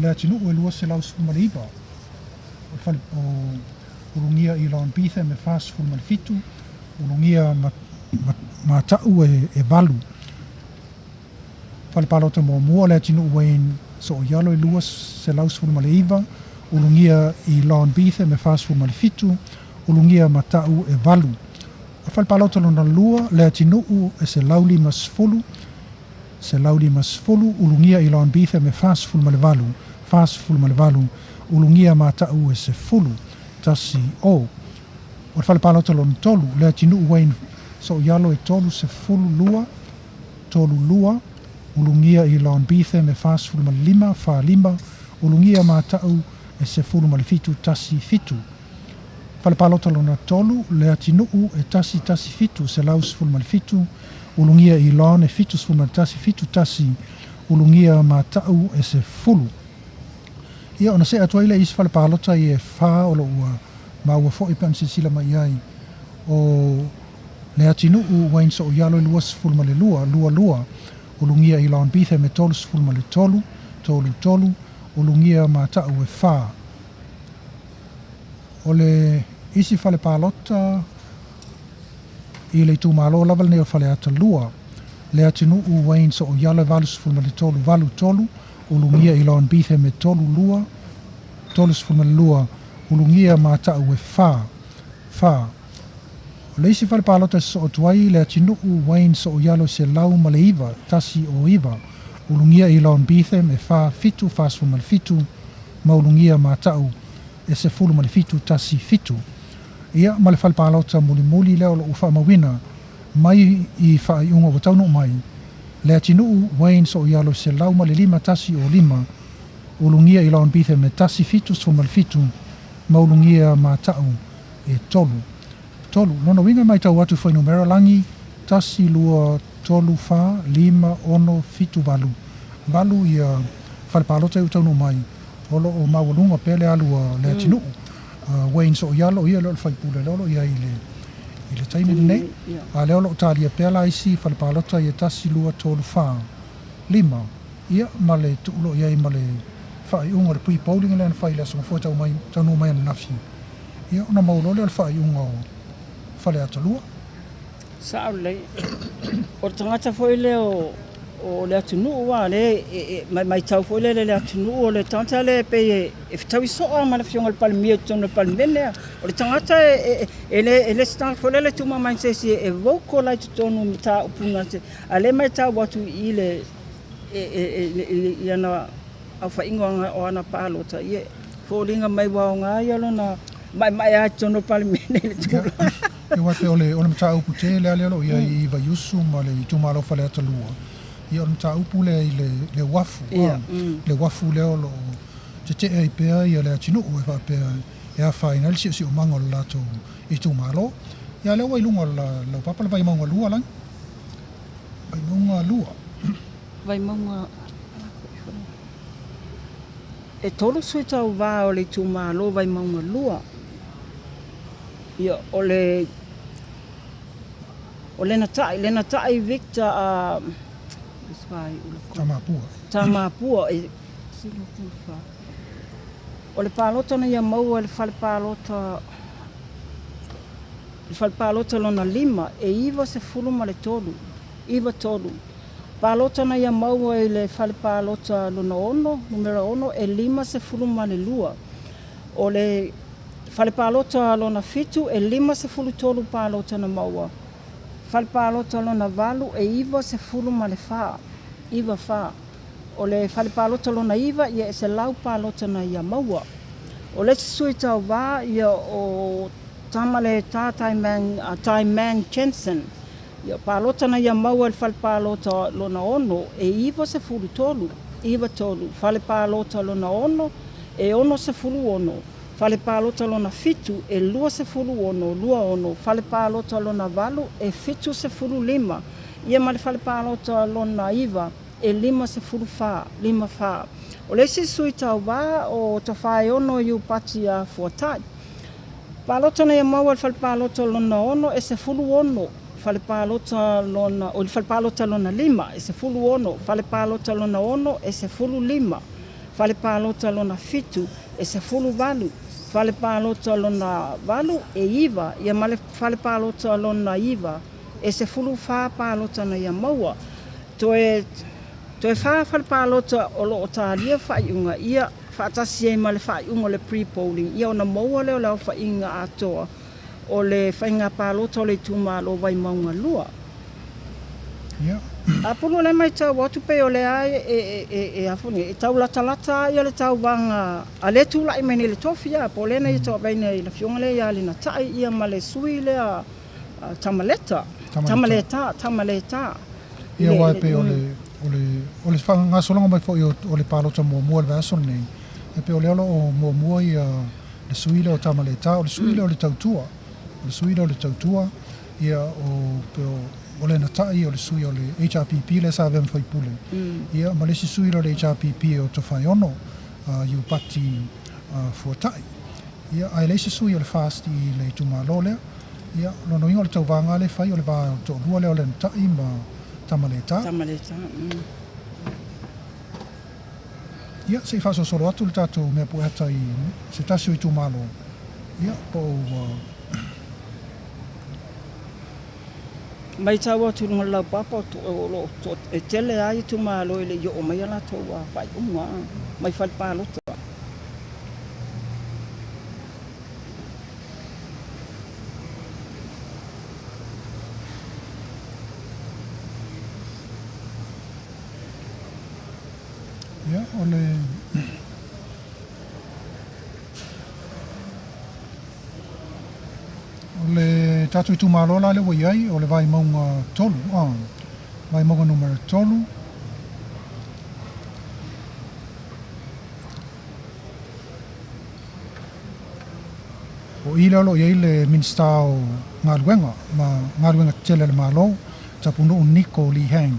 O Leatinuu e 219. O le fale o ulugia i Lon Beetham e 47, ulugia ma ta'u e 8. Fale palota muamua o Leatinuu Wayne So'oialo e 219, ulugia i Lon Beetham e 47, ulugia ma ta'u e 8. O le fale palota lona lua, Leatinuu e 150, 150, ulugia i Lon Beetham e 48, 48, ulugia ma ta'u e 10, 10. O le fale palota lona tolu, Leatinuu Wayne So'oialo e 32, 32, ulugia i Lon Beetham e 45, 45, ulugia ma ta'u e 17, 17. Fale palota lona tolu, Leatinuu e 117, 117, ulugia i Lon e 71, 71, ulugia ma ta'u e 10. Ia, ona see atu ai lea i isi fale palota i e 4 o lo o ua maua foi pe ana silasila mai ai. O Leatinuu Wayne So'oialo e 22, 22, ulugia i Lon Beetham e 33, 33, ulugia ma ta'u e 4. O le isi fale palota i le itumalo lava lenei o Faleata 2, Leatinuu Wayne So'oialo e 83, 83, ulugia i Lon Beetham e 32, 32, ulugia ma ta'u e 4, 4. O le isi fale palota e sosoo atu ai, Leatinuu Wayne So'oialo e 109, 109, ulugia i Lon Beetham e 47, 47, ma ulugia ma ta'u e 17, 17. Ia, ma le fale palota mulimuli lea o lo o faamauina mai i faaiuga ua taunuu mai, Leatinuu Wayne So'oialo e 105, 105, ulugia i Lon Beetham e 17, 17, ma ulugia ma ta'u e 3. 3. Lona uiga e matau atu i fuainumera lagi, 1, 2, 3, 4, 5, 6, 7, 8. 8 ia fale palota e ua taunuu mai, o lo o maualuga pea le alu a Leatinuu. Wayne So'oialo, ia lea o le faipule lea o lo o i ai i le taimi lenei. A lea o lo o talia pea la isi fale palota ia 1, 2, 3, 4, 5. Ia, ma le tuu loa i ai ma le faaiuga o le pre-polling lea na fai i le Aso Gafua taunuu mai ananafi. Ia, ona maua loa lea o le faaiuga o Faleata 2. Sa'o lelei. O le tagata foi lea o le atunuu a lea e matau foi lele i le atunuu, o le tagata lea e pei e fetaui soa ma le afioga i le Palemia i totonu o le Palemene. O le tagata e le se tagata foi lele e tumama i se isi e vocal ai i totonu o mataupu na te, a lea e matau atu i le i ana aofaiga o ana palota, ia foliga mai ua aoga ia lona maemae a i totonu o le Palemene i le tulaga. Ia, aua pei o le mataupu tele lea o lo o i ai i Vaiusu ma le itumalo Faleata 2. Ia, o le mataupu lea i le uafu, le uafu lea o lo o tetee ai pea ia Leatinuu e faapea e afaina ai le siosiomaga o le latou itumalo. Ia, lea ua i luga o laupapa le Vaimauga 2 lagi. Vaimauga 2. Vaimauga e 3 sui tauvā o le itumalo Vaimauga 2. Ia, o le Lenatai Victor Tamapua. Tamapua e o le palota na ia maua i le fale palota, le fale palota lona 5 e 93, 93. Palota na ia maua i le fale palota lona 6, numera 6 e 52. O le fale palota lona 7 e 53 palota na maua. Fale palota lona 8 e 94, 94. O le fale palota lona 9 ia e 100 palota na ia maua. O le isi sui tauvā ia o Tamale Taiman Jensen. Ia, palota na ia maua i le fale palota lona 6 e 93, 93. Fale palota lona 6 e 66. Fale palota lona 7 e 26, 26. Fale palota lona 8 e 75. Ia, ma le fale palota lona 9 e 54, 54. O le isi sui tauvā o Tofaeono Iupati a Fuatai. Palota na ia maua i le fale palota lona 6 e 16. Fale palota lona, o le fale palota lona 5 e 16. Fale palota lona 6 e 15. Fale palota lona 7 e 18, fale palota lona 8 e 9, ia ma le fale palota lona 9 e 14 palota na ia maua. Toe 4 fale palota o loo talia faaiuga ia faatasi ai ma le faaiuga o le pre-polling ia ona maua lea o le aofaiga atoa o le faiga palota o le itumalo Vaimauga 2. Ia. Apulu le matau atu pei o lea e tau latalata ia le tauvaga a le tulai mai nei le tofi ia po o lea na ia tauavaina i le afioga lea ia Lenatai ia ma le sui lea Tamaleta. Tamaleta. Ia aua e pei o le faagasologa mai foi o le palota muamua o le vaiaso lenei, e pei o lea o lo o muamua ia le sui lea o Tamaleta, o le sui lea o le tautua. O le sui lea o le tautua, ia o pei o Lenatai o le sui o le HRPP lea sa avea ma faipule. Ia ma le isi sui lea o le HRPP o Tofaeono, Iupati Fuatai. Ia ae le isi sui o le FAST i le itumalo lea. Ia lona uiga o le tauvaga lea e fai o le va o le toalua lea o Lenatai ma Tamaleta. Tamaleta. Ia se i faasolosolo atu le tatou mea pueata i se tasi o itumalo. Ia po o matau atu i luga o le laupapa o lo o e tele ai itumalo e le i oo mai a latou faaiuga mai fale palota. Ia o le tatou itumalo la lea ua i ai o le Vaimauga 3, Vaimauga numera 3. O i lea o lo o i ai le Minisita o Galuega ma Galuega Tetele a le Malo, Tapunuu Niko Lee Hang.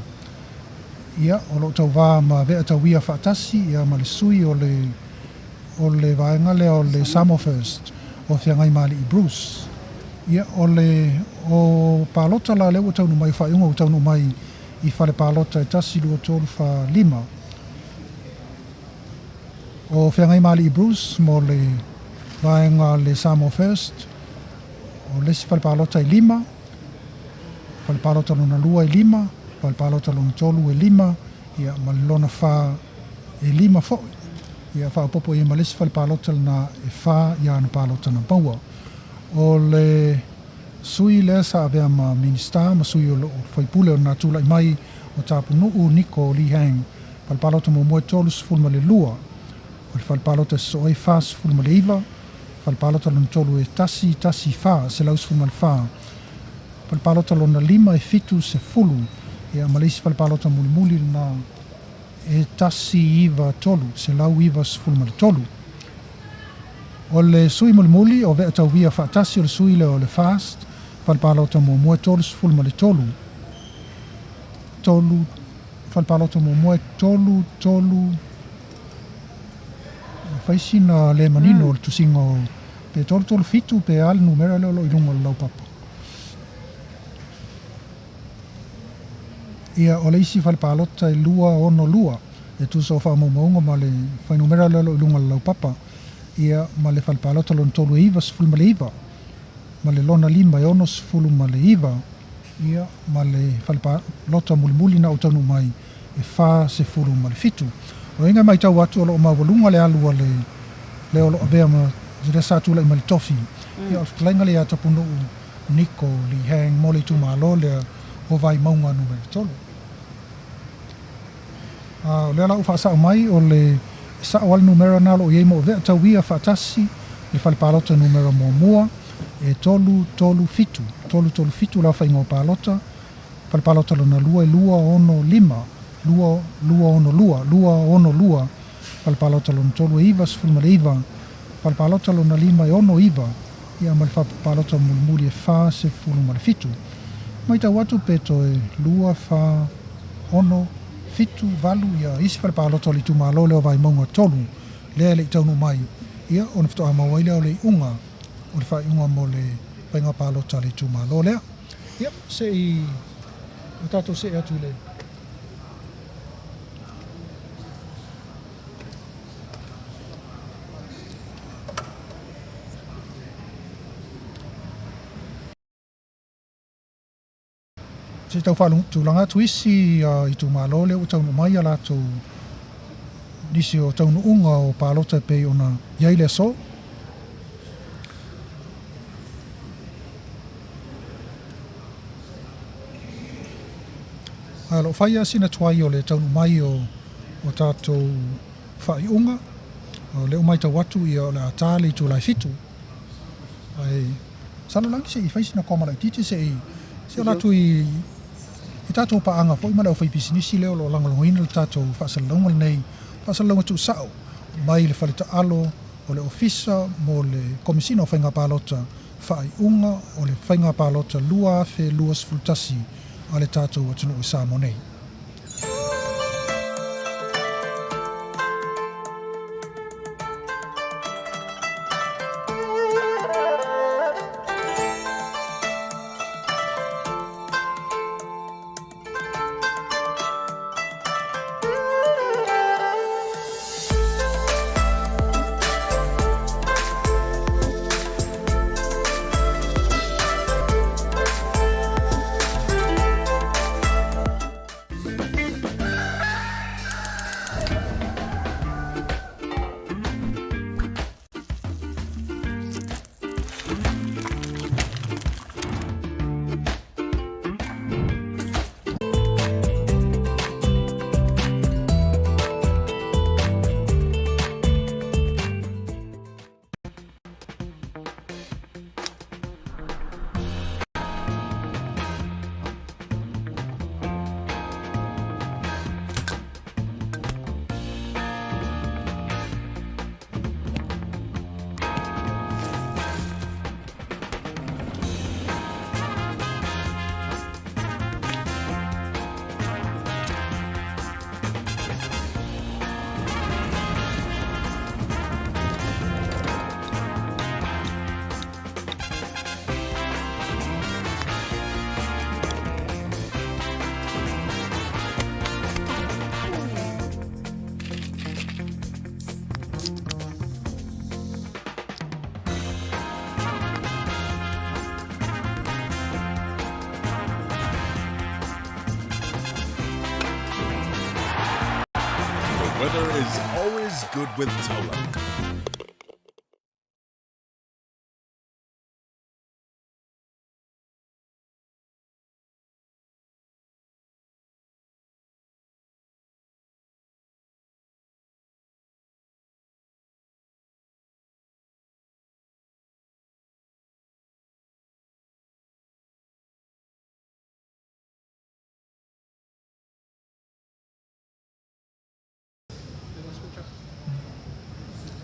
Ia, o lo o tauvā ma Ve'atauia Faatasi ia ma le sui o le vaega lea o le Samoa First o Feagaimali'i Bruce. Ia, o le o palota la lea ua taunuu mai, o faaiuga ua taunuu mai i fale palota e 1, 2, 3, 4, 5. O Feagaimali'i Bruce mo le vaega le Samoa First, o le isi fale palota e 5, fale palota lona 2 e 5, fale palota lona 3 e 5, ia ma le lona 4 e 5 foi. Ia faaopoopo i ai ma le isi fale palota lena e 4 ia ana palota na maua. O le sui lea sa avea ma Minista ma sui o loo faipule o na tulai mai o Tapunuu Niko Lee Hang, fale palota muamua e 32, o le fale palota e sosoo ai 49, fale palota lona 3 e 1, 1, 4, 114, fale palota lona 5 e 70, ia ma le isi fale palota mulimuli lena e 193, 193. O le sui mulimuli o Ve'atauia Faatasi o le sui lea o le FAST, fale palota muamua e 33, 3, fale palota muamua e 3, 3, fai sina le manino o le tusiga o pe 3, 3, 7 pe a le numera lea o lo o i luga o le laupapa. Ia o le isi fale palota e 2, 6, 2 e tusa o faamaumauga ma le fuainumera lea o lo o i luga o le laupapa. Ia ma le fale palota lona 3 e 99 ma le lona 5 e 69, ia ma le fale palota mulimuli na ou taunuu mai e 47. O inga mai tau atu o lo o maualuga le alu a le o lo o avea ma lea sa tulai mai le tofi. Ia o le fetalaiga lea ia Tapunuu Niko Lee Hang mo le itumalo lea o Vaimauga numera 3. O lea la ua faasa'o mai o le sa'o a le numera na o lo o i ai mo Ve'atauia Faatasi le fale palota numera muamua e 3, 3, 7, 3, 3, 7 le aofaiga o palota, fale palota lona 2 e 2, 6, 5, 2, 2, 6, 2, 2, 6, 2, fale palota lona 3 e 99, fale palota lona 5 e 6, 9, ia ma le fale palota mulimuli e 47. Matau atu pe toe 2, 4, 6, 7, 8 ia isi fale palota o le itumalo lea o Vaimauga 3 lea e le i taunuu mai, ia ona faatoa maua ai lea o le iuga o le faaiuga mo le faiga palota a le itumalo lea. Ia se i o tatou see atu i le Se i tau faatulaga atu isi itumalo lea ua taunuu mai a latou nisi o taunuuga o palota e pei ona i ai le aso. Ae o lo o fai lava sina tuai o le taunuu mai o tatou faaiuga, o lea ua matau atu ia o le a ta le itula e 7. Ae masalo Lagi se i fai sina koma laitiiti se i se i atu i tatou paaga foi ma le aufaipisinisi lea o lo o lagolagoina le tatou faasalalauga lenei, faasalalauga tuusao mai le fale taalo o le Ofisa mo le Komesina o Faiga Palota, faaiuga o le Faiga Palota 2021 a le tatou atunuu i Samoa nei. The weather is always good with Tullow.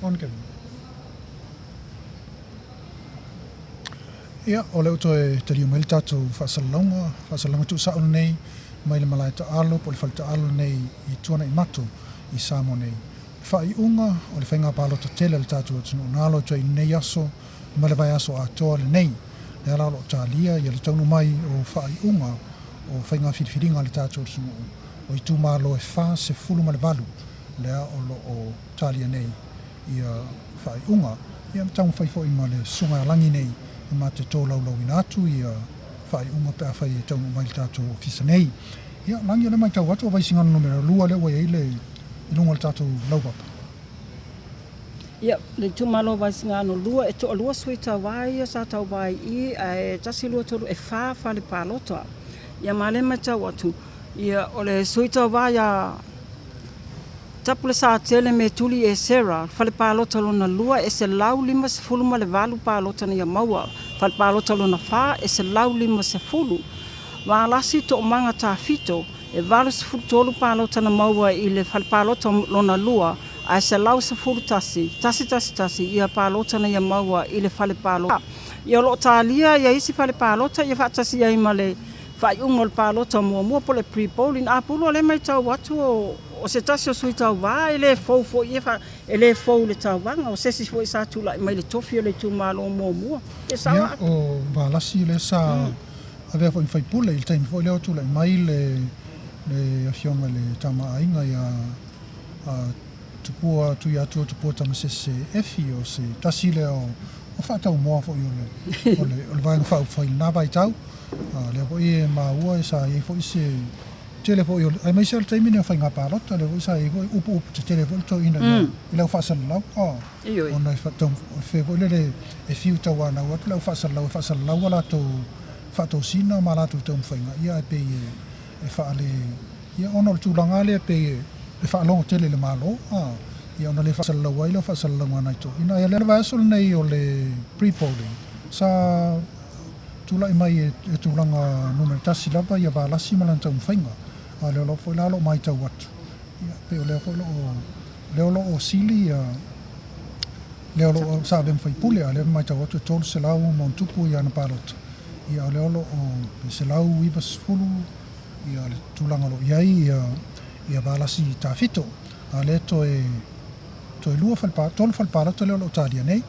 On Kevin. Ia, o lea ua toe talia mai le tatou faasalalauga, faasalalauga tuusao lenei mai le malae taalo po o le fale taalo lenei i Tuanaimato i Samoa nei. Faaiuga o le faiga palota tele a le tatou atunuu na alo atu ai i lenei aso ma le vaiaso atoa lenei. Le ala o lo o talia ia le taunuu mai o faaiuga o faiga filifiliga a le tatou atunuu o itumalo e 48 lea o lo o talia nei ia faaiuga. Ia ma taumafai foi ma le susuga ia Lagi nei e ma te tolaulauina atu ia faaiuga pe afai e taunuu mai le tatou ofisa nei. Ia, Lagi, o lea matau atu o Vaisigano numera 2 lea ua i ai le i luga o le tatou laupapa. Ia, le itumalo o Vaisigano 2, e toalua sui tauva ia sa tauva ai i, ae 1, 2, 3, e 4 fale palota. Ia, ma lea matau atu, ia, o le sui tauva ia Tapulesatele me Tuli Esera, fale palota lona 2, e 158 palota na ia maua. Fale palota lona 4, e 150. Valasi Toomaga Tafito, e 83 palota na maua i le fale palota lona 2, ae 111, 111 ia palota na ia maua i le fale palota. Ia o lo o talia ia isi fale palota ia faatasi ai ma le faaiuga o le palota muamua po o le pre-polling. A pulu o lea matau atu o se tasi o sui tauva e le fou foi e le fou le tauvaga o se isi foi sa tulai mai le tofi o le itumalo muamua. E sao Ia, o Valasi lea sa avea foi ma faipule i le taimi foi lea o tulai mai le afioga i le Tama a Aiga ia Tupua Tuiatua Tupua Tamasese Efi, o se tasi lea o o faataumoa foi o le o le o le Vaega Faaupufai i lena vaitau. A o lea foi e maua sa i ai foi se tele foi o aemaise lava le taimi lenei o faiga palota, lea foi sa i ai foi upuupu tetele foi le toeaina i le au faasalalau, ona e faatau fe foi lele e fiu tauanau atu le au faasalalau e faasalalau a latou faatosina ma latou taumafaiga, ia ae pei e faale ia ona o le tulaga lava lea e pei e faalogo tele i le Malo, ia ona le faasalalau ai lea o faasalalauga a nai toeaiina. Ae o le vaiaso lenei o le pre-polling sa tulai mai e tulaga numera tasi lava ia Valasi ma lana taumafaiga, a o lea lava foi la o lo o matau atu, ia pei o lea foi o lo o lea o lo o sili ia lea o lo o sa avea ma faipule, a o lea e matau atu e 300 ma ona tupu ia ana palota, ia o lea o lo o pe 190 ia le tulaga o lo o i ai ia ia Valasi Tafito. A o lea toe toe lua fale tolu fale palota lea o lo o talia nei.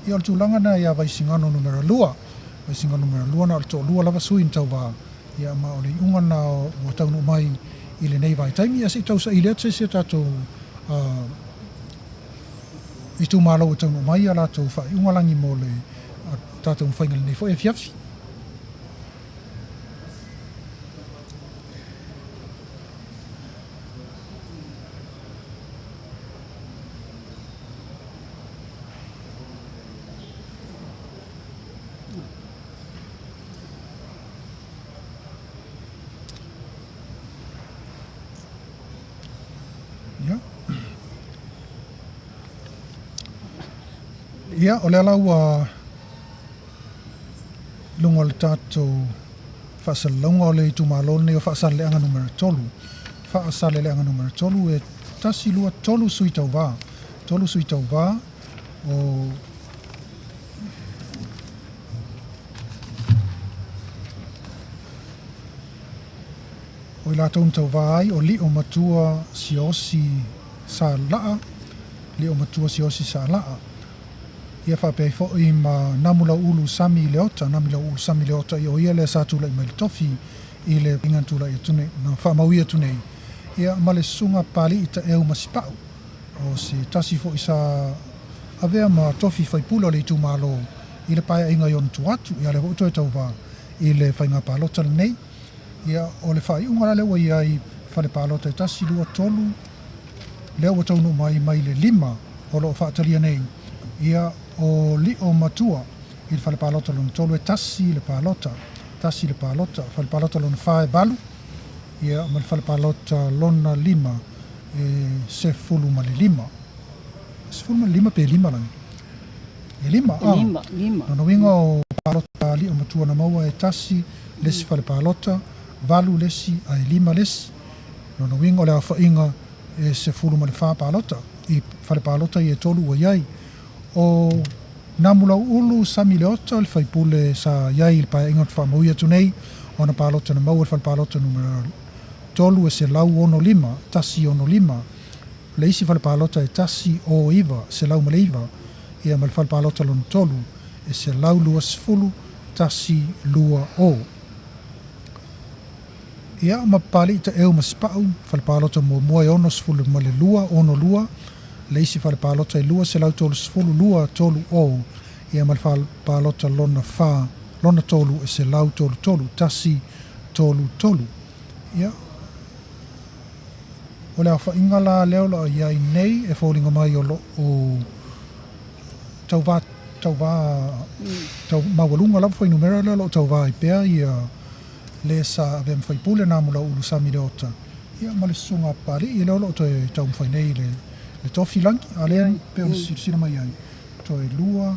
Ia o le tulaga lena ia Vaisigano numera 2. Vaisigano numera 2 na o le toalua lava sui na tauva, ia ma o le iuga lena ua taunuu mai i lenei vaitaimi. Ia se i tausaili atu se isi o tatou itumalo ua taunuu mai a latou faaiuga lagi mo le tatou mafaiga i lenei foi afiafi. Ia, o lea la ua i luga o le tatou faasalalauga o le itumalo lenei o Faasaleleaga numera 3. Faasaleleaga numera 3 e 1, 2, 3 sui tauva. 3 sui tauva o o i latou na tauva ai o Lio Matua Siaosi Salaa, Lio Matua Siaosi Salaa. Ia faapea ai foi ma Namulauulu Sami Leota, Namulauulu Sami Leota, ia o ia lea sa tulai mai le tofi i le na tulai atu nei, na faamaui atu nei, ia ma le susuga Papali'i Taeu Masipau, o se tasi foi sa avea ma tofi faipule o le itumalo i le paeaiga i ona tua atu, ia lea foi ua toe tauva i le faiga palota lenei. Ia, o le faaiuga la lea ua i ai fale palota e 1, 2, 3, lea ua taunuu mai mai le 5 o lo o faatalia nei. Ia, o Lio Matua i le fale palota lona 3 e 1 le palota, 1 le palota, fale palota lona 4 e 8, ia ma le fale palota lona 5 e 15. 15 pe 5 lagi? E 5, ah. 5, 5. Lona uiga o palota a Lio Matua na maua e 1 le isi fale palota, 8 le isi, ae 5 le isi. Lona uiga o le aofaiga e 14 palota i fale palota ia e 3 ua i ai. O Namulauulu Sami Leota, le faipule sa i ai i le paeaiga na faamaui atu nei, o ana palota na maua i le fale palota numera 3 e 165, 165. Le isi fale palota e 109, 109, ia ma le fale palota lona 3 e 120, 120. Ia, ma Papali'i Taeu Masipau, fale palota muamua e 62, 62, le isi fale palota e 230, 2, 3, o, ia ma le fale palota lona 4, lona 3 e 133, 1, 3, 3. Ia, o le aofaiga la lea o lo o i ai nei e foliga mai o lo o tauva tauva tau maualuga lava fuainumera lea o lo o tauva ai pea ia le sa avea ma faipule Namulauulu Sami Leota, ia ma le susuga a Papali'i lea o lo o toe taumafai nei le le tofi lagi, a lea pei ona silasila mai ai toe 2,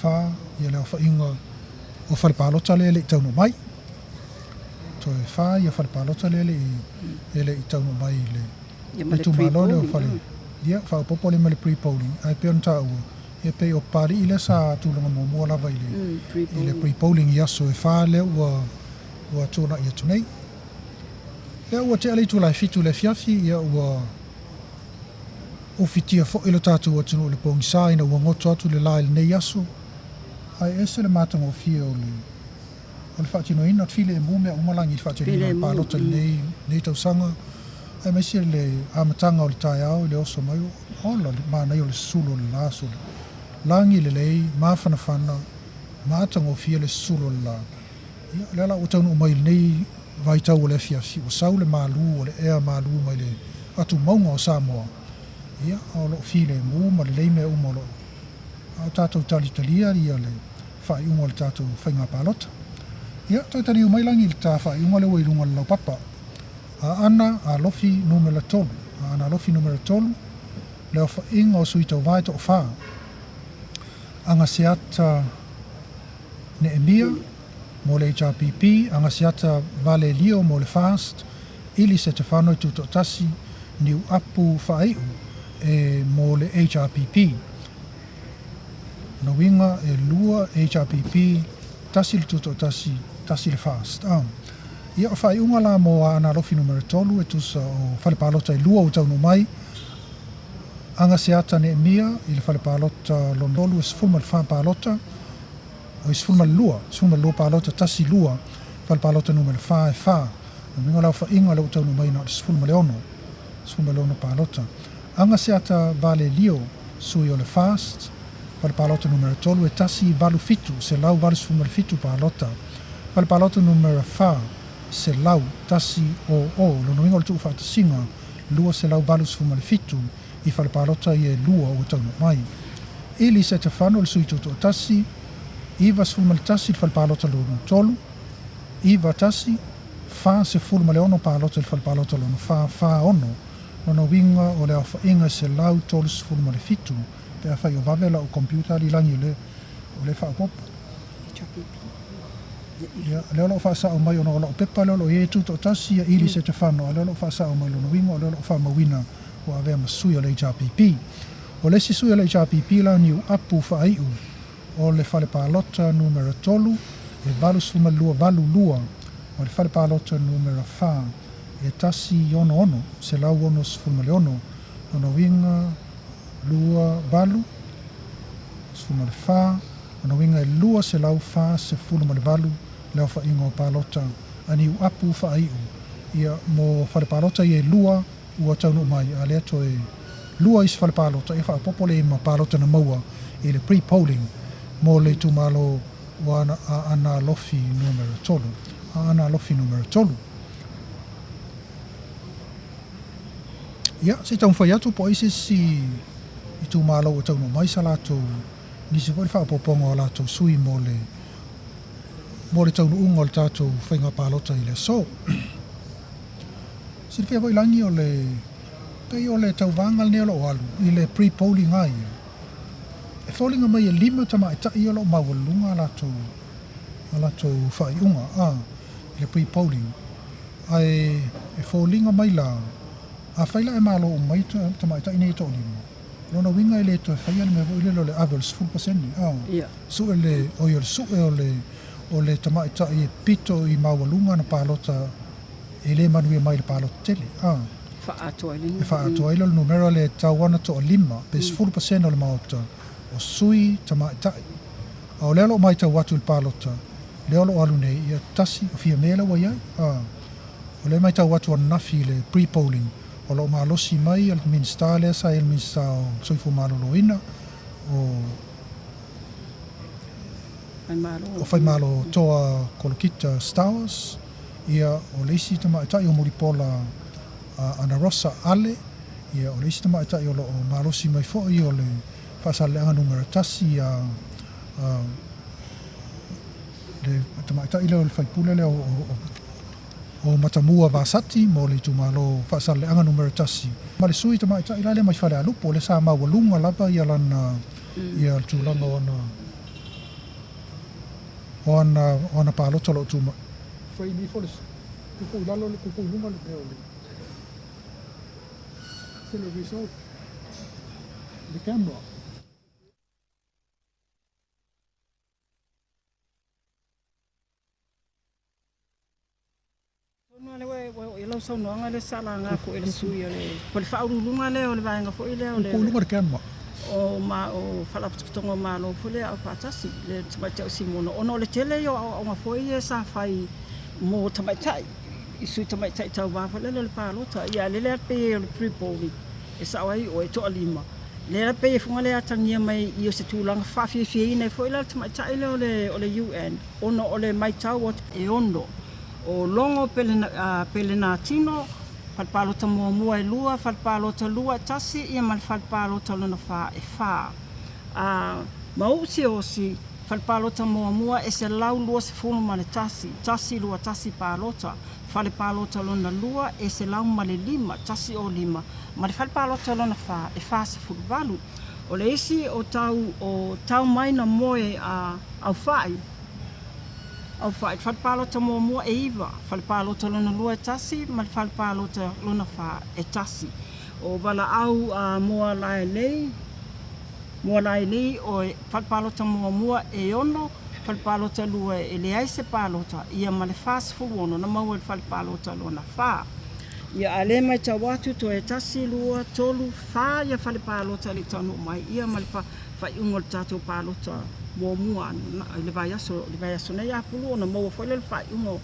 4 ia le aofaiga o fale palota lea e le i taunuu mai. Toe 4 ia fale palota lea e le i taunuu mai i le itumalo lea o fale, ia faaopoopo lea ma le pre-polling, ae pei ona taua, ia pei o Papali'i lea sa tulaga muamua lava i le i le pre-polling i aso e 4 lea ua ua tuanai atu nei. Lea ua tea le itula e 7 i le afiafi, ia ua ufitia foi lo tatou atunuu i le pogisa ina ua goto atu le la i lenei aso, ae ese le matagofie o le o le faatinoina o le filemu mea uma lagi i le faatinoina o le palota i lenei lenei tausaga, aemaise le amataga o le taeao i le oso mai, ola le manaia o le sulu o le la sole. Lagi lelei, mafanafana, matagofie le susulu o le la. Ia, o lea la ua taunuu mai i lenei vaitau o le afiafi, ua sau le malu o le ea malu mai le atumauga o Samoa, ia, a o lo o filemu ma lelei mea uma o lo o a o tatou talitalia ia le faaiuga o le tatou faiga palota. Ia, toe taliu mai lagi i le ta faaiuga lea ua i luga o le laupapa. Aana Alofi Numera 3, Aana Alofi Numera 3, le aofaiga o sui tauva e toafa. Agaseata Neemia mo le HRPP, Agaseata Valelio mo le FAST, Ili Setefano e Tutoatasi, Niuapu Faaiu e mo le HRPP. Lona uiga e lua HRPP, tasi le Tutoatasi, tasi le FAST. Ia, o faaiuga la mo Aana Alofi Numera 3 e tusa o fale palota e lua ua taunuu mai, Agaseata Neemia i le fale palota lona tolu e 14 palota, oi 12, 12 palota, tasi lua, fale palota numera 4 e 4. Lona uiga o le aofaiga lea ua taunuu mai na o le 16, 16 palota. Agaseata Valelio, sui o le FAST, fale palota numera 3 e 187, 187 palota. Fale palota numera 4, 100, 100, lona uiga o le tuufaatasiga 287 i fale palota ia e lua ua taunuu mai. Ili Setefano le sui tutoatasi, 91 i le fale palota lona tolu, 91, 46 palota i le fale palota lona fa, 46, lona uiga o le aofaiga e 137 pe afai o vave lau computer alilagi o le faaopoopo. Ia, lea o lo o faasao mai ona o lau pepa lea o lo o i ai e tutoatasi ia Ili Setefano, a lea o lo o faasao mai lona uiga o lea o lo o faamauina ua avea ma sui o le HRPP. O le isi sui o le HRPP la o Niuapu Faaiu o le fale palota numera 3 e 82 82, o le fale palota numera 4 e 166, 166, lona uiga 2 8 14, lona uiga e 248 le aofaiga o palota a Niuapu Faaiu. Ia, mo fale palota ia e lua ua taunuu mai, a lea toe lua isi fale palota, ia faaopoopo lea ma palota na maua i le pre-polling mo le itumalo o Aana Alofi Numera 3. Aana Alofi Numera 3. Ia, se i taumafai atu po o ai se isi itumalo ua taunuu mai sa latou nisi foi le faaopoopoga o latou sui mo le mo le taunuuga o le tatou faiga palota i le aso. Silafia foi lagi o le pei o le tauvaga lenei o lo o alu i le pre-polling lava ia. E foliga mai e lima tamaitai o lo o maualuluga a latou faaiuga a i le pre-polling. Ae e foliga mai la, afai la e malo uma mai tamaitai nei e toalima, o lona uiga e le toe faia le mea foi lele o le ave o le 10% a. Sue le, oi o le sue o le o le tamaitai e pito i maualuga ana palota e le manuia mai i le palota tele a. Faaatoa ai le E faaatoa ai lea o le numera lea e tatau ana toalima pe 10% o le Maota o sui tamaitai. A o lea o lo o matau atu i le palota lea o lo o alu nei, ia tasi o Fiame lea ua i ai. A o lea e matau atu ananafi i le pre-polling o lo o malosi mai le Minisita lea sa i ai le Minisita o Soifua Maloloina o o Faimalo Toa Kolokita Stowers, ia o le isi tamaitai o Mulipola Anarosa Ale, ia o le isi tamaitai o lo o malosi mai foi o le Faasaleleaga Numera 1 ia le tamaitai lea o le faipule lea o Matamua Vasati mo le itumalo Faasaleleaga Numera 1, ma le sui tamaitai la lea mai Falealupo lea sa maualuga lava ia lana ia le tulaga o ana o ana o ana palota o lo o tu mai. Frame ifo le tupu i lalo le tupu i luga le mea o le televisor le camera. Tonu lava lea ua oo i ai lau saunoaga lea sa laga foi e le sui o le po o le faauluuluga lea o le vaega foi lea o le o ma o Faalapotopotoga o Malo foi lea Aufaatasi le Tamaitai o Simona ona o le tele ia o aoaoga foi ia sa fai mo tamaitai i sui tamaitai tauva foi lele o le palota. Ia a o lele lava pei o le pre-polling e sao ai oe e toalima. Lea la pei e fuga le atagia mai i o se tulaga faafiafiaina ai foi la le tamaitai lea o le o le UN ona o le maitau atu e ono o Logo Pelenatino, fale palota muamua e lua, fale palota lua e tasi ia ma le fale palota lona fa e fa. A Mau'u Siaosi, fale palota muamua e 121, tasi lua tasi palota, fale palota lona lua e 105, tasi o lima, ma le fale palota lona fa e 48. O le isi o tau o tau mai na moe a Aufai, Aufai, fale palota muamua e iva, fale palota lona lua e tasi ma le fale palota lona fa e tasi. O Valaau a Moalaelei, Moalaelei o fale palota muamua e ono, fale palota lua e leai se palota, ia ma le 46 na maua i le fale palota lona fa. Ia a lea e matau atu toe tasi, lua, tolu, fa ia fale palota e le i taunuu mai ia ma le faaiuga o le tatou palota muamua i le vaiaso le vaiaso nei Apulu ona maua foi lea o le faaiuga o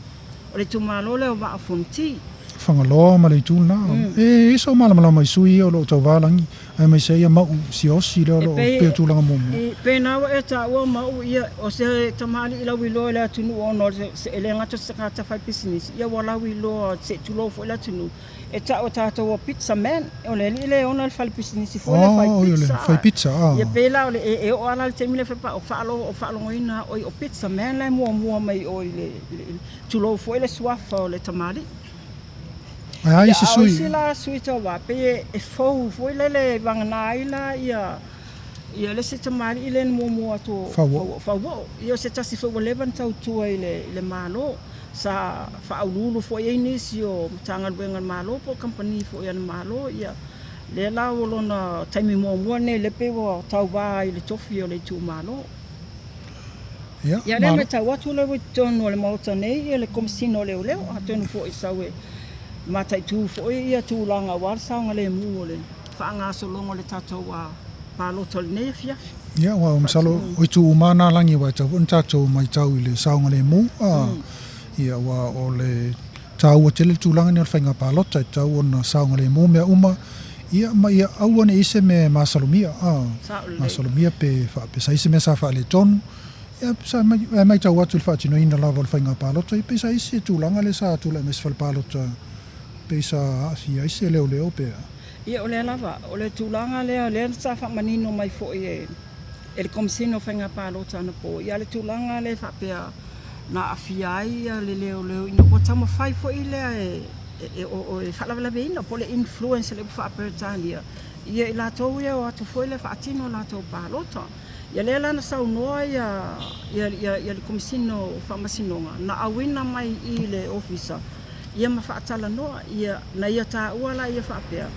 le itumalo lea o Vaa o Fonoti. Fagaloa ma le itu lena. E i ai sou malamalama i sui ia o lo o tauva lagi, aemaise ai ia Mauu Siaosi lea o lo o pei o tulaga muamua. E pei na ua e taua Mauu ia, o se tamalii lauiloa i le atunuu ona o se, e le gata o se tagata fai pisinisi, ia ua lauiloa se i tulou foi le atunuu, e tau e tatou o pizza man, o le alii lea e ona le fale pisinisi foi lea fai pizza. Fai pizza, ah. Ia pei la o le, e oo lava la i le taimi lea fai o faalogoina oi o pizza man la e muamua mai o i le, tulou foi le suafa o le tamalii. Ae a isi sui? A o isi la sui tauva, pei e fou foi lele vagana ai la ia ia le isi tamalii lea na muamua atu o Fauo'o. Ia o se tasi foi ua leva ona tautua i le Malo. Sa faauluulu foi i ai nisi o Matagaluega a le Malo po o kamupani foi a le Malo. Ia lea la ua lona taimi muamua lenei lea pei ua tauva ai i le tofi o le itumalo. Ia, Ia lea e matau atu lea ua i totonu o le Maota nei ia le Komesina o Leoleo, atonu foi sau e mataitu foi ia tulaga aua le saogalemu o le faagasologa o le tatou palota o lenei afiafi. Ia, aua masalo o itu uma lava na lagi aua e tatau foi ona tatou matau i le saogalemu, ia aua o le taua tele le tulaga lenei o le faiga palota e tatau ona saogalemu mea uma, ia ma ia aua ne i se mea e masalomia, masalomia pe faapea sa i ai se mea sa faaletonu. Ia, sa e matau atu i le faatinoina lava o le faiga palota, ia pei sa i ai se tulaga lea sa tulai mai i se fale palota pei sa aafia ai se leoleo pe a. Ia, o lea lava, o le tulaga lea, lea sa faamanino mai foi e e le Komesina o Faiga Palota anapo, ia le tulaga lea faapea na aafia ai ia le leoleo ina ua taumafai foi lea e e faalavelaveina po o le influence i le upu faa-Peretania ia i latou ia e o atu foi lea e faatino a latou palota. Ia lea la na saunoa ia ia ia le Komesina o Faamasinoga na auina mai i le Ofisa ia ma faatalanoa ia na ia taua la ia faapea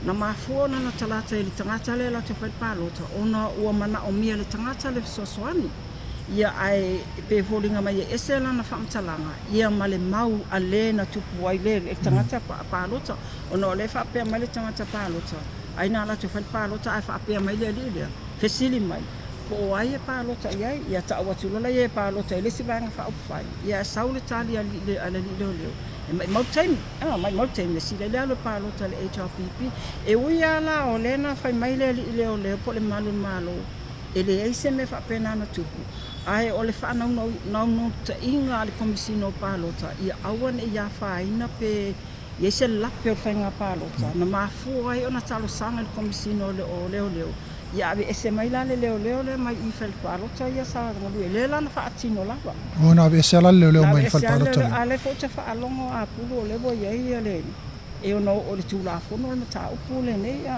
na mafua ona latalata i le tagata lea latou fai le palota ona ua manaomia e le tagata le fesoasoani ia ae pei e foliga mai e ese lana faamatalaga ia ma le mau a le na tupu ai le tagata palota ona o lea e faapea mai le tagata palota ai na latou fai le palota ae faapea mai le alii lea fesili mai po o ai e palota i ai ia tau atu loa lea e palota i le isi vaega faaupufai ia ae sau le tali a le alii leoleo e maimau le taimi a maimau le taimi e sili ai le alu e palota i le HRPP e ui lava la o lea na fai mai le alii leoleo po o le malu o le Malo e leai se mea faapena na tupu ae o le faanaunautaiga a le Komesina o Palota ia aua ne i afaina pe i ai se lape o le faiga palota na mafua ai ona talosaga i le Komesina o Leoleo ia aveese mai la le leoleo lea mai i fale palota ia sa galue lea la na faatino lava. Oh na aveese la le leoleo mai le fale palota lea. A lea foi ou te faalogo a Pulu o lea ua i ai le e ono oo i le Tulafono le mataupu lenei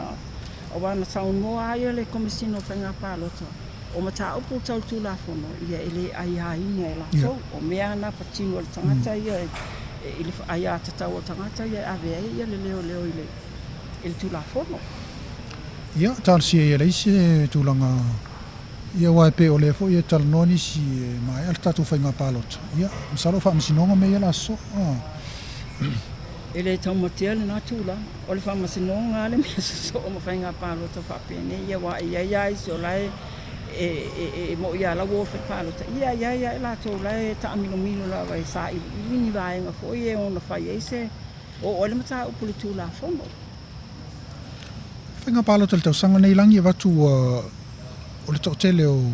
aua na saunoa ai le Komesina o Faiga Palota o mataupu tau Tulafono ia e le aiaina e latou o mea na patino a le tagata ia i le aiatatau a le tagata ia e ave ai le leoleo i le Tulafono. Ia, talosia ia leai se tulaga, ia aua e pei o lea foi e talanoa nisi e maea le tatou faiga palota, ia, masalo o faamasinoga mea ia o le a sosoo. E le taumatea lena tulaga. O le faamasinoga lava le mea sosoo ma faiga palota faapenei, ia aua e i ai lava isi o la e mo'i lava la ua o e fai palota, ia e i ai lava i latou la e taamilomilo lava e sailiili ni vaega foi e ono fai ai se oo ai le mataupu i le Tulafono. Faiga palota i le tausaga nei lagi e avatu ua o le toatele o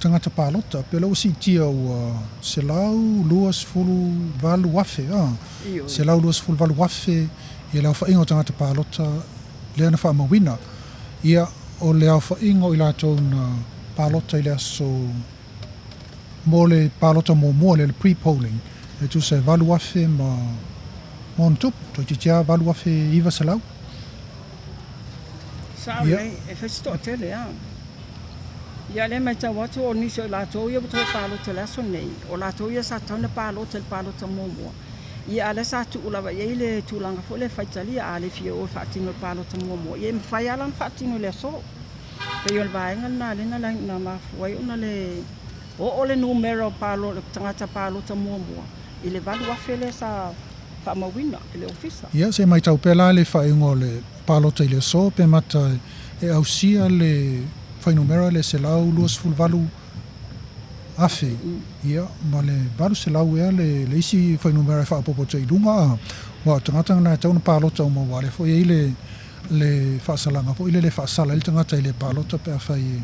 tagata palota pe o lea ua siitia ua 128,000 a, 128,000 ia le aofaiga o tagata palota lea na faamauina. Ia o le aofaiga o i latou na palota i le aso mo le palota muamua lea le pre-polling e tusa e 8,000 ma ona tupu, toeitiiti lava 8,900. Sao lelei, e fai se toatele a. Ia o lea e matau atu o nisi o i latou ia ua toe palota i le aso lenei, o latou ia sa tatau ona palota i le palota muamua, ia a o lea sa tuu lava i ai le tulaga foi lea e faitalia, a le fia o e faatino i le palota muamua, ia e mafai lava la ona faatino i le aso. E pei o le vaega lena lea na mafua ai ona le oo le numera o tagata palota muamua i le 8,000 lea sa faamauina e le Ofisa. Ia, se i matau pea la le faaiuga o le palota i le aso pe mata e ausia le fuainumera le 128,000, ia, ma le 800 ea le, le isi fuainumera e faaopoopo atu ai i luga, a, aua o tagata na e tatau ona palota uma aua o lea foi e i ai le, le faasalaga foi lele e faasala ai le tagata e le palota pe afai e,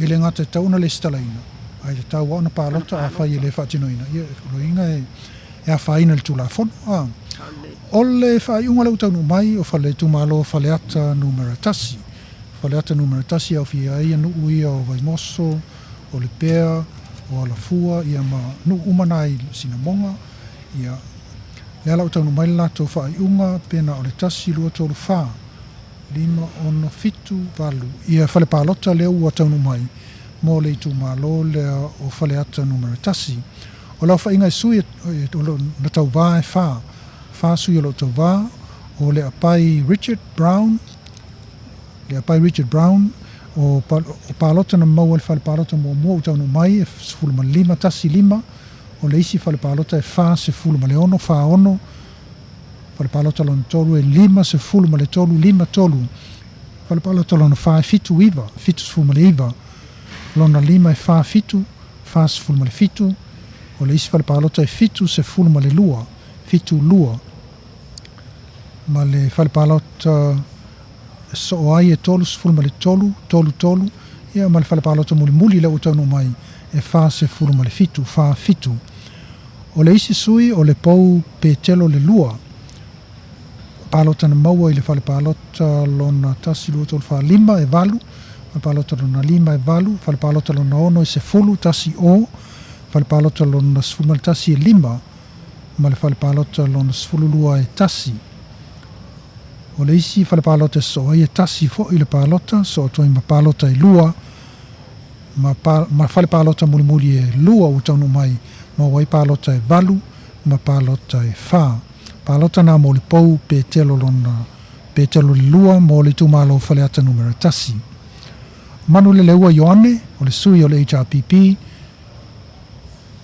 e le gata e tatau ona lesitalaina, ae tatau lava ona palota afai e le faatinoina, ia, o lona uiga e, e afaina i le Tulafono. A. O le faaiuga lea ua taunuu mai, o fale itumalo o Faleata Numera 1. Faleata Numera 1 e aofia ai nuu ia o Vaimoso, o Lepea, o Alafua, ia ma nuu uma na i Sinamoga. Ia, lea la ua taunuu mai le latou faaiuga, pe na o le 1, 2, 3, 4, 5, 6, 7, 8 ia fale palota lea ua taunuu mai mo le itumalo lea o Faleata Numera 1. O le aofaiga e sui o lo o na tauva e fa, fa sui o lo o tauva, o Leapai Richard Brown, Leapai Richard Brown, o, o palota na maua i le fale palota muamua ua taunuu mai e 15 tasi lima, o le isi fale palota e 46, fa ono, fale palota lona tolu e 53, lima tolu, fale palota lona fa e 79, 79, lona lima e 47, 47, o le isi fale palota e 72, 72, ma le fale palota e soo ai e 33, 33, ia ma le fale palota mulimuli lea ua taunuu mai e 47, 47. O le isi sui o le Pou Petelo le lua, palota na maua i le fale palota lona 1, 2, 3, 4, 5 e 8, fale palota lona 5 e 8, fale palota lona 6 e 10, 1 o, fale palota lona 11 e 5, ma le fale palota lona 12 e 1. O le isi fale palota e sosoo ai e tasi foi le palota, sosoo atu ai ma palota e lua, ma, pa, ma fale palota mulimuli e lua ua taunuu mai, maua ai palota e 8 ma palota e 4. Palota na mo le Pou Petelo lona Petelo le lua mo le itumalo o Faleata Numera 1. Manuleleua Ioane, o le sui o le HRPP,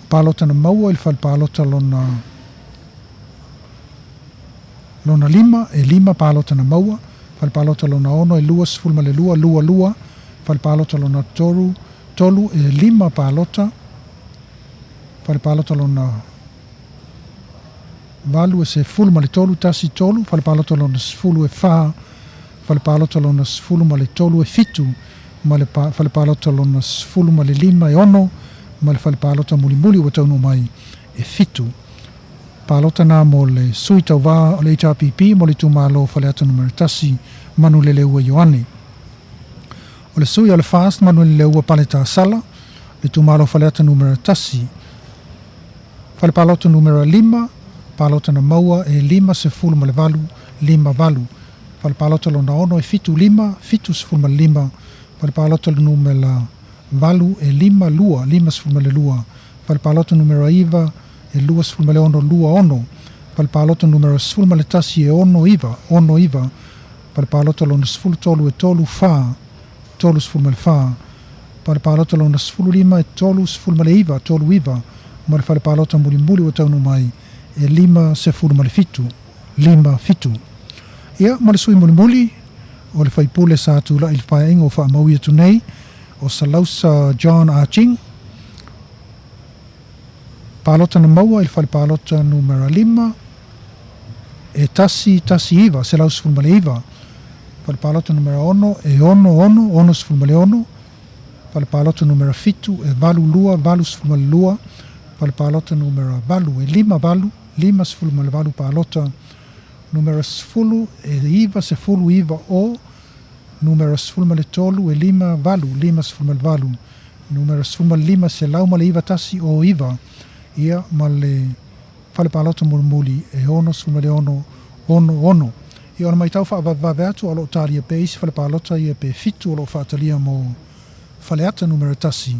palota na maua i le fale palota lona lona lima, e lima palota na maua, fale palota lona ono e 22, lua lua, fale palota lona tolu, tolu e lima palota, fale palota lona valu e 13, tasi tolu, fale palota lona 10 e fa, fale palota lona 13 e fitu, ma le fale palota lona 15 e ono, ma le fale palota mulimuli ua taunuu mai e fitu. Palota na mo le sui tauvā o le HRPP mo le itumalo o Faleata Numera 1, Manuleleua Ioane. O le sui o le FAST Manuleleua Paletasala, le itumalo o Faleata Numera 1, fale palota numera 5, palota na maua e 58, 58, fale palota lona ono e 75, 75, fale palota numera 8 e 52, 52, fale palota numera 9 e 26, 26, fale palota numera 11 e 69, 69, fale palota lona 13 e 34, 34, fale palota lona 15 e 39, 39, ma le fale palota mulimuli ua taunuu mai e 57, 57. Ia, ma le sui mulimuli o le faipule sa tulai i le paeaiga ua faamaui atu nei, o Salausa John Ah Ching, palota na maua i le fale palota numera 5, e 119, 119, Fale palota numera 6 e 6 6 66. Fale palota numera 7 e 8 2 82. Fale palota numera 8 e 5 8 58. Palota numera 10 e 9 19 o. Numera 13 e 5 8 58. Numera 15 191 o 9. Ia ma le fale palota mulimuli e 66 6 6. Ia ona matau faavavevave atu o loo talia pea isi fale palota ia pe 7 o loo faatalia mo Faleata numera 1.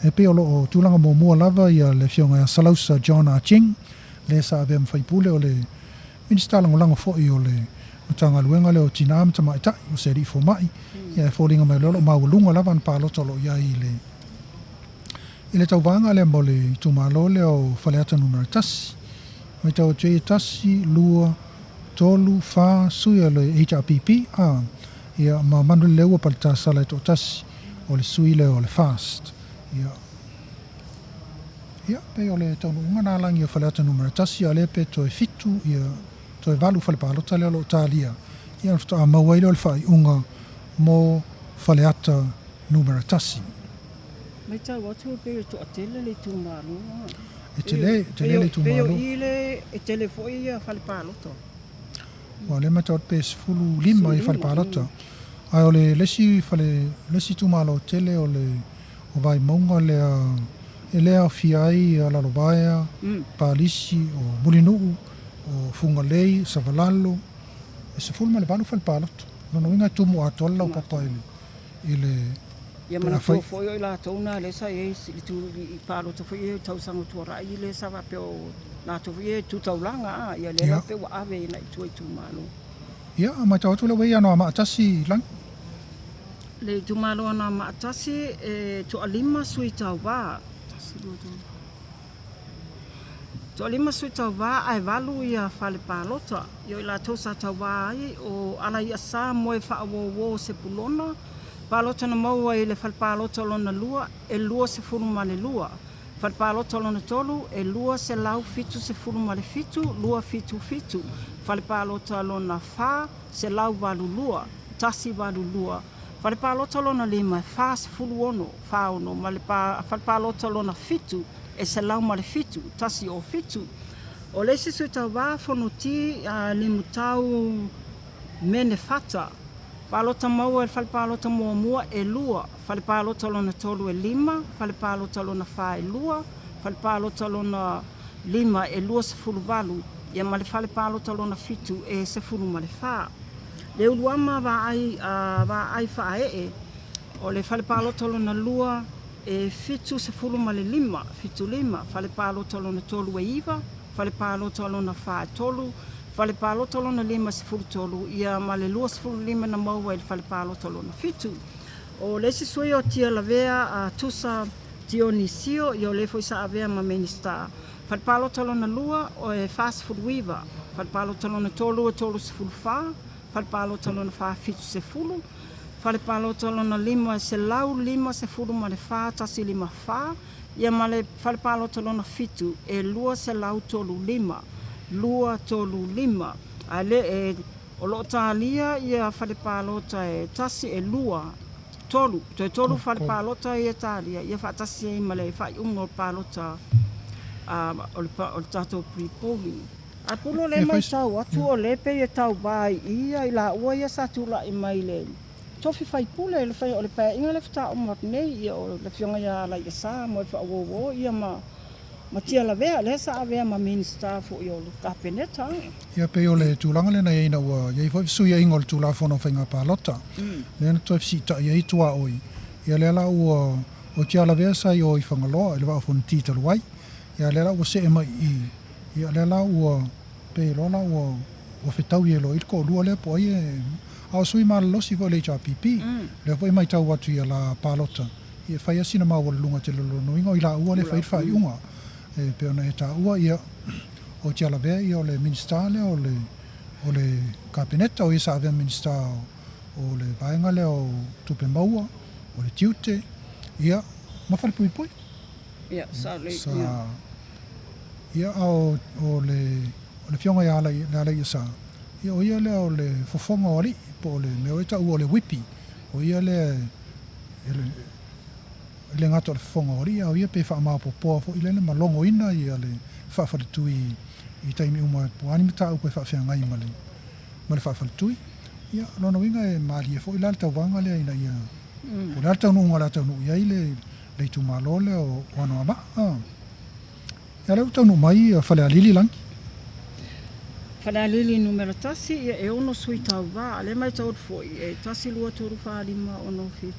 E pei o loo tulaga muamua lava ia le afioga ia Salausa John Ah Ching, lea sa avea ma faipule o le Minisita Lagolago foi o le Matagaluega lea o Tinā ma Tamaitai, o se alii fomai. Ia e foliga mai o lea o loo maualuga lava ana palota o loo i ai i le i le tauvaga lea mo le itumalo lea o Faleata numera 1. Matau atu ai e 1, 2, 3, 4 sui o le HRPP, a, ia, ma Manuleleua Paletasala e toatasi o le sui lea o le FAST. Ia, ia, pei o le taunuuga na lagi o Faleata numera 1, a o lea pe toe 7, ia, toe 8 fale palota lea o lo o talia, ia, ona faatoa maua ai lea o le faaiuga mo Faleata numera 1. Matau atu e pei e toatele le itumalo. E tele, e tele le itumalo. Pei o i le, e tele foi ia fale palota. Ua o lea matau atu pe 15 ia fale palota. Ae o le isi fale, le isi itumalo tele o le o Vaimauga lea e le aofia ai ia Lalovaea, Palisi, o Mulinuu, o Fugalei, Savalalo, e 18 fale palota. Lona uiga e tumu atoa le laupapa i le i le Ia manatua foi o i latou na lea sa i ai i le tu i palota foi ia i tausaga ua tuanai lea sa faapea o latou foi ia e tu taulaga a, ia lea la pei ua ave ai i tua i itumalo. Ia, a matau atu lea ua i ai Anoamaa 1 i lagi. Le itumalo Anoamaa 1 e toalima sui tauva. Toalima sui tauvā ae valu ia fale palota. Ia o i latou sa tauvā ai o Alaiasa Moe Faauouo Sepulona, palota na maua i le fale palota lona lua e 22, fale palota lona tolu e 277, 277, fale palota lona fa 182, 182, fale palota lona lima e 46, 46, ma le fale palota lona fitu e 107, 107. O le isi sui tauvā Fonoti Limutau Menefata, palota maua e le fale palota muamua e 2, fale palota lona tolu e 5, fale palota lona fa e 2, fale palota lona lima e 28, ia ma le fale palota lona fitu e 14. Le Uluama Vaai Vaai Faaee, o le fale palota lona lua e 75, 75, fale palota lona tolu e 9, fale palota lona fa e 3, fale palota lona lima e 13, ia ma le 25 na maua i le fale palota lona fitu. O le isi sui o Tialavea a Tusa Tionisio, ia o le foi sa avea ma Minisita. Fale palota lona lua o e 49, fale palota lona tolu e 34, fale palota lona fa 70, fale palota lona lima e 154, 154, ia ma le fale palota lona fitu e 235, 235. Ae le e o loo talia ia fale palota e tasi e lua, tolu, toe tolu fale palota ia talia ia faatasi ai ma le faaiuga o palota o le tatou pre-polling. Ae pule o lea e matau atu o lea e pei e tauva i i i laua ia sa tulai mai le tofi faipule le fai o le paeaiga lea faatoa uma atu nei, ia o le afioga ia Alaiasa Moe Faauouo ia ma Tialavea lea sa avea ma Minisita foi o le Kapeneta. Ia pei o le tulaga lea na i ai ina ua i ai foi fesuiaiga o le Tulafono o Faiga Palota, lea na toe fesiita'i ai tuaoi, ia lea la ua o Tialavea sa i o i Fagaloa i le Vaa o Fonoti talu ai, ia lea la ua see mai i i, ia lea la ua pei loa la ua ua fetaui ai loa i le toalua lea po o ai e, a o sui malolosi foi o le HRPP, lea foi e matau atu ia la palota, ia e fai lava sina maualuluga tele o lona uiga o i laua lea e fai le faaiuga. E pei ona e taua, ia, o Tialavea ia o le Minisita lea o le o le Kapeneta, o ia sa avea Minisita o, o le vaega lea o Tupe Maua, o le Tiute, ia, ma Falepuipui. Ia, sa le, Sa, ia, a o, o le, o le afioga ia Alai, le Alaiasa, Ia o ia lea o le fofoga o alii po o le mea ua taua o le whipi. O ia lea e le gata o le fofoga o alii, a o ia pe faamaopoopoa foi lele ma logoina ia le faafaletui i taimi uma po o a ni mataupu e faafeagai ma le faafaletui. Ia, o lona uiga e malie foi la le tauvaga lea ina ia po o le a le taunuuga o le a taunuu i ai le itumalo lea o Anoamaa. Ia lea ua taunuu mai Falealili Lagi. Falealili numera 1, ia e 6 sui tauvā. Lea e matau atu foi, e 1, 2, 3, 4, 5, 6, 7,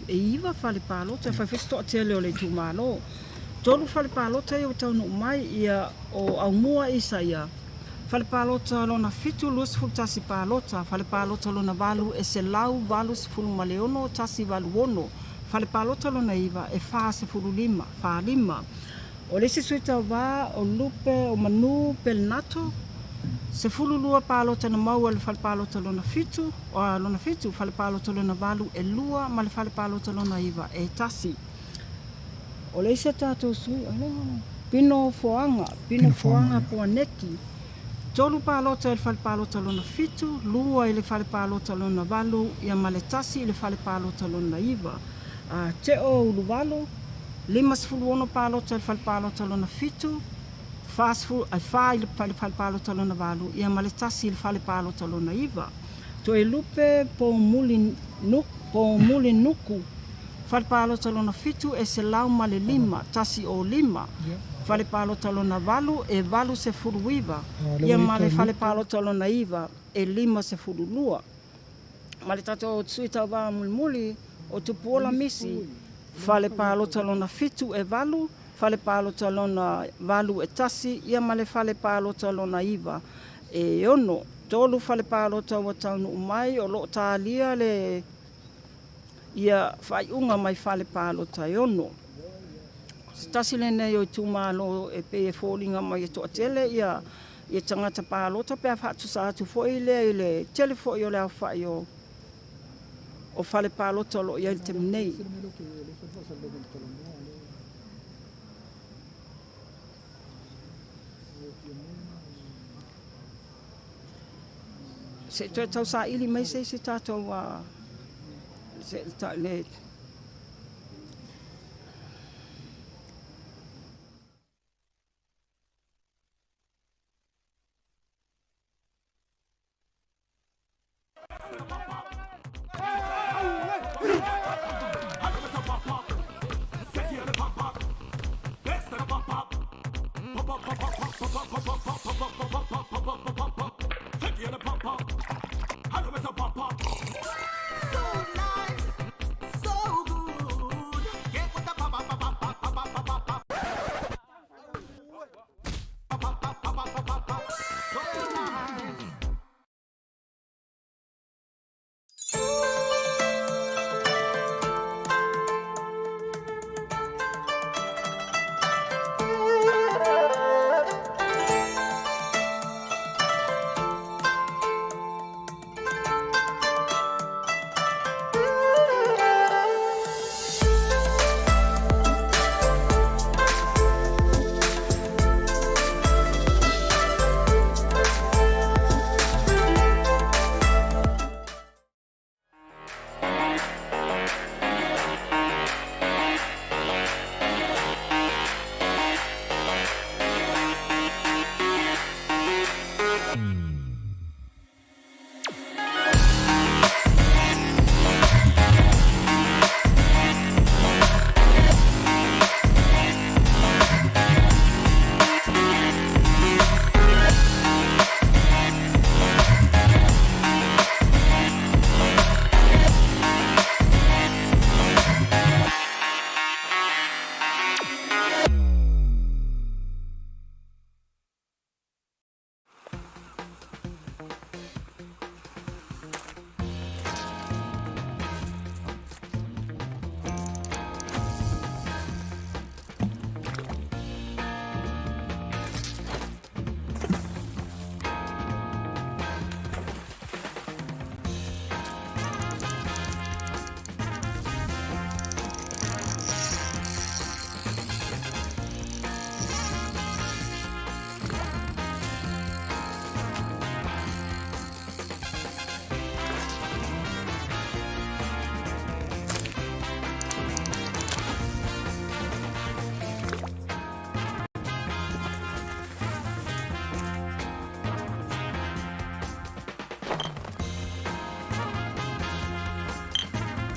8, e 9 fale palota, e fai foi se toatele o le itumalo. 3 fale palota ia ua taunuu mai, ia o Aumua Isaia, fale palota lona 7, 21 palota, fale palota lona 8, e 186, 186, fale palota lona 9, e 45, 45. O le isi sui tauvā o Lupe o Manu Pelenato, 12 palota na maua i le fale palota lona 7, lona 7, fale palota lona 8 e 2 ma le fale palota lona 9 e 1. O le isi a tatou sui, Pino Foaga, Pino Foaga Puaneki, 3 palota i le fale palota lona 7, 2 i le fale palota lona 8, ia ma le 1 i le fale palota lona 9. Teo Uluvalu, 56 palota i le fale palota lona 7, 4 i le fale palota lona 8, ia ma le 1 i le fale palota lona 9. Toelupe Poumuli Nuku, fale palota lona 7 e 105, 105, fale palota lona 8 e 89, ia ma le fale palota lona 9 e 52. Ma le tatou sui tauvā mulimuli o Tupuola Misi, fale palota lona 7 e 8, fale palota lona 8 e 1, ia ma le fale palota lona 9 e 6. 3 fale palota ua taunuu mai o loo talia le ia faaiuga mai fale palota e 6. Se tasi lenei o itumalo e pei e foliga mai e toatele ia tagata palota pe a faatusa atu foi lea i le tele foi o le aofai o fale palota o loo i ai le taimi nei. Se toe tausaili mai se isi tatou se le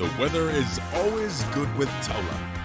The weather is always good with Taula.